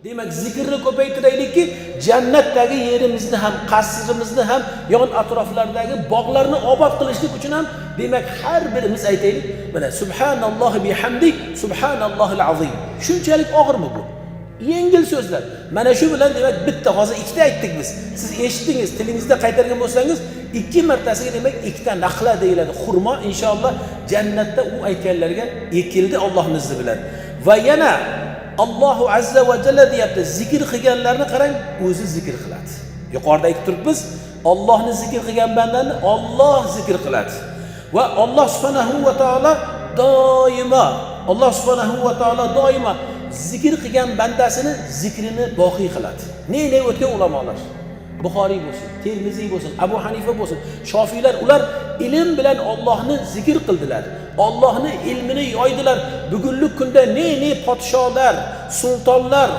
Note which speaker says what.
Speaker 1: Demak, zikrni ko'paytiraylikki, jannatdagi yerimizni ham, qasrimizni ham, yon atroflardagi bog'larni obod qilishlik uchun ham, demak, har birimiz aytaylik, mana subhanallohi bihamdik, subhanallohil azim. Shunchalik og'irmi bu? Yengil so'zlar. Mana shu bilan, demak, bitta, hozir ikkita aytdik biz. Siz eshitdingiz, tilingizda qaytargan bo'lsangiz, ikki martasiga, demak, ikkita nahla deyiladi. Xurmo inshaalloh jannatda u aytganlarga ekildi Allohning izni bilan. Va yana Allohu azza va jalla deyapti, zikr qilganlarni qarang, o'zi zikr qiladi. Yuqorida aytib turibmiz, Allohni zikr qilgan bandani Olloh zikr qiladi. Va Alloh subhanahu va taolo doimo, Alloh subhanahu va taolo doimo zikr qilgan bandasini zikrini boqiy qiladi. Ne o'tgan ulamolar, Buxoriy bo'lsin, Termiziy bo'lsin, Abu Hanifa bo'lsin, Shofiylar, ular ilm bilan Ollohni zikr qildilar. Ollohni ilmini yoydilar. Bugungi kunda ne podsholar, sultonlar